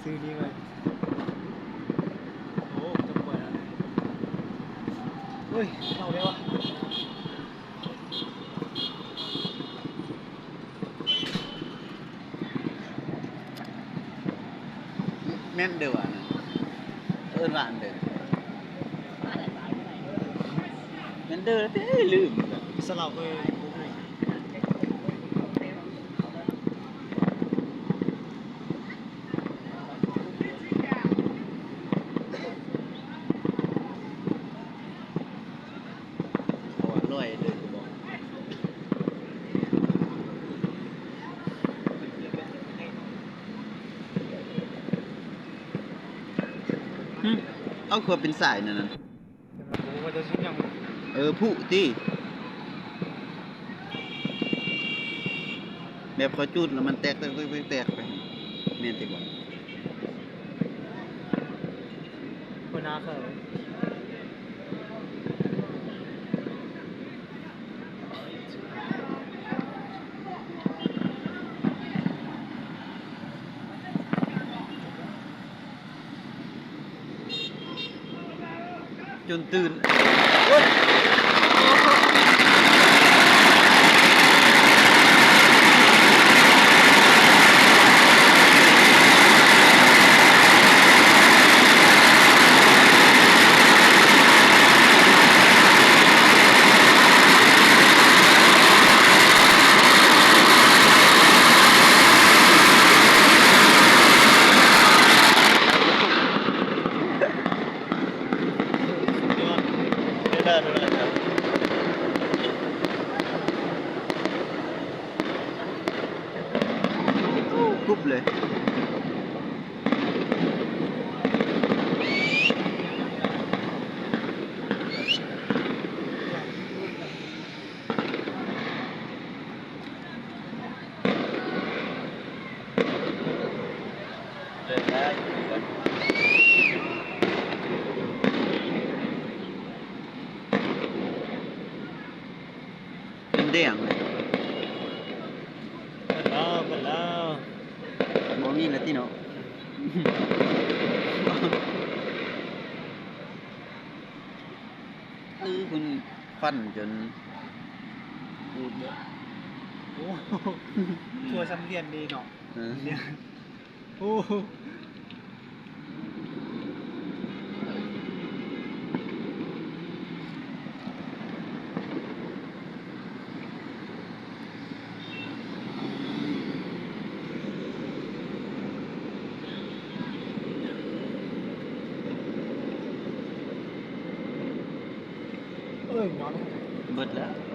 ຊື້ນີ້ໄວ້. ໂອ້ ຈັກກວ່າ ໂອ້ຍ ເອົາແລ້ວວະ. ແມ່ນເດີວ່າ ເອີ້ນວ່າອັນເດີ ແມ່ນເດີເດ້ ລືມ ສະເຫຼົາເອີຍ. ເອົາ ຄືວ່າເປັນສາຍນັ້ນນະ. ເອີ ຜຸຕິ ແບບເຂົາຈູດແລ້ວມັນແຕກ ແຕກ ແຕກ ແຕກໄປ ແມ່ນຕິບໍ່? ຫົວໜ້າເຂົາ. ຈົນຕື່ນ. ກຸບເລີຍ. ເປັນແດງເລີຍ. ເປີດແລ້ວ ເປີດແລ້ວ. ບໍ່ມີແລ້ວຕິເນາະ. ອື ຄຸນ ຄວັນຈົນ ໂອ້ ທົ່ວສຳລຽນເດ້ເນາະ. ເອີ ໂອ້. ເອີຍ ເບິດແລ້ວ.